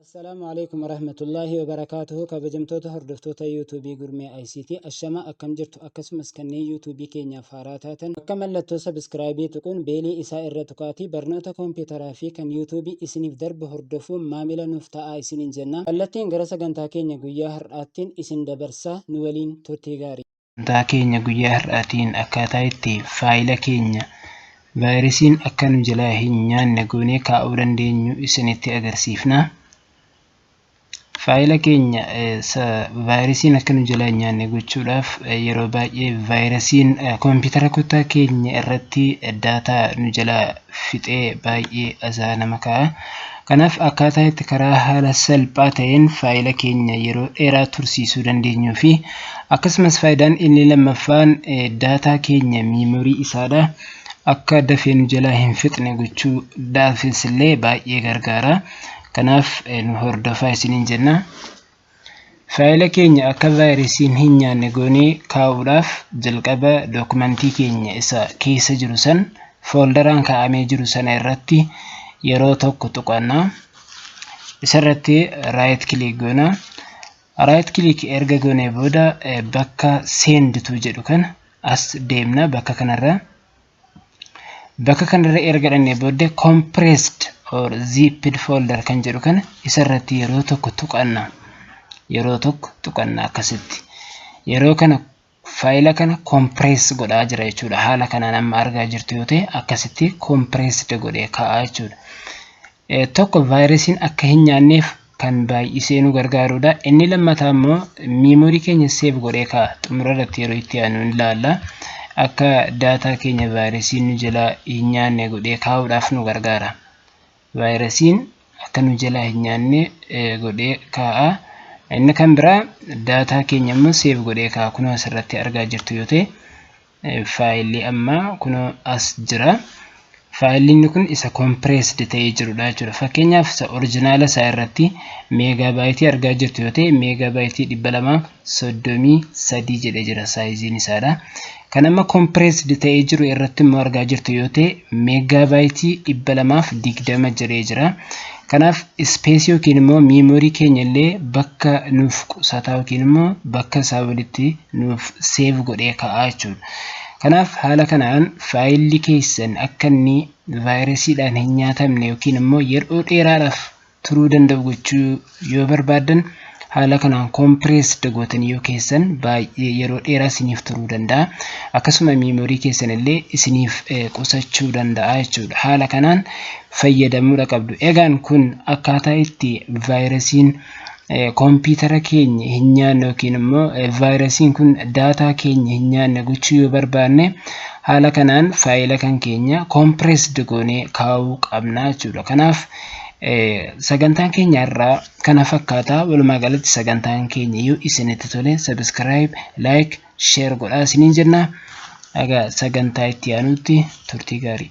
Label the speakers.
Speaker 1: Assalaamu alaikum warahmatullaahi wabarakaatuhu. Kabajamtoota hordoftoota Yuutuubii Gurmee ICT, ashama, akkam jirtu? Akkasumas kanneen Yuutuubii keenyaaf haaraa taatan, akka mallattoo subscribe tuquun beelii isaa irra tuqaatii barnoota koompitaraa fi kan Yuutuubii isiniif darbu hordofuun maamila nuuf ta'aa isiniin jenna. Kallattiin gara sagantaa keenya guyyaa har'aattiin isin dabarsaa, nu waliin turtii gaarii.
Speaker 2: Sagantaa keenya guyyaa har'aatiin akkaataa itti faayila keenya vaayirasiin akka nu jalaa hin nyaanne goonee kaa'uu dandeenyu isinitti agarsiifna. Faayila keenya vaayirasiin akka nu jalaa hin nyaanne gochuudhaaf, yeroo baay'ee vaayirasiin koompitara kutaa keenya irratti daataa nu jalaa fixee baay'ee azaa nama kaa'a. Kanaaf akkaataa itti karaa haala salphaa ta'een faayila keenya yeroo dheeraa tursiisuu dandeenyuu fi akkasumas faayidaan inni lammaffaan daataa keenya miimorii isaadha akka dafee nu jalaa hin fixne gochuudhaafis illee baay'ee gargaara. Kanaaf nu hordofaa isiniin jenna. Faayila keenya akka vaayirasiin hin nyaanne goonee kaa'uudhaaf, jalqaba dookumentii keenya isa keessa jiru san, fooldaraan kaa'amee jiru sana irratti yeroo tokko tuqanna. Isarratti right click goona. Right click erga goonee booda bakka "Send to" jedhu kana as deemna bakka kanarra. Bakka kanarra erga dhannee booddee, "Compressed or zipped folder" kan jedhu kana isarratti yeroo tokko tuqanna. Yeroo tokko tuqanna akkasitti. Yeroo kana faayila kana compress godhaa jira jechuudha. Haala kanaan amma argaa jirtu yoo ta'e, akkasitti compressed godhee kaa'aa jechuudha. Tokko, vaayirasiin akka hin nyaanneef kan baay'isee nu gargaarudha. Inni lammataa immoo miimorii keenya save godhee kaa'a. Xumura irratti yeroo itti aanu ni ilaalla. Akka daataa keenya vaayirasiin nu jalaa hin nyaanne godhee kaa'uudhaaf nu gargaara. Vaayirasiin akka nu jalaa hin nyaanne godhee kaa'a. Inni kan biraa daataa keenya immoo save godhee kaa'a. Kunoo asirratti argaa jirtu yoo ta'e, faayilli ammaa kunoo as jira. Faayilli inni kun isa compressed ta'ee jirudha jechuudha. Fakkeenyaaf, isa original isaa irratti meegaabaayitii argaa jirtu yoo ta'e, meegaabaayitii 233 jedhee jira saayiziin isaadha. Kan amma compressed ta'ee jiru irratti immoo argaa jirtu yoo ta'e, meegaabaayitii 220 jedhee jira. Kanaaf space yookiin immoo miimorii keenya illee bakka nuuf qusataa yookiin immoo bakka isaa walitti nuuf save godhee kaa'aa jechuudha. Kanaaf haala kanaan faayilli keessan akka inni vaayirasiidhaan hin nyaatamne yookiin immoo yeroo dheeraadhaaf turuu danda'u gochuu yoo barbaaddan, haala kanaan compressed gootanii yoo keessan baay'ee yeroo dheeraa isiniif turuu danda'a. Akkasuma miimorii keessan illee isiniif qusachuu danda'a jechuudha. Haala kanaan fayyadamuudha qabdu. Egaan kun akkaataa itti vaayirasiin koompitara keenya hin nyaanne yookiin immoo vaayirasiin kun daataa keenya hin nyaanne gochuu yoo barbaanne, haala kanaan faayila kan keenya compressed goonee kaa'uu qabna jechuudha. Kanaaf sagantaan keenya irraa kana fakkaata. Walumaa galatti sagantaan keenya yoo isinitti tole, subscribe, like, share godhaa isiniin jenna. Egaa sagantaa itti aanutti turtii gaarii.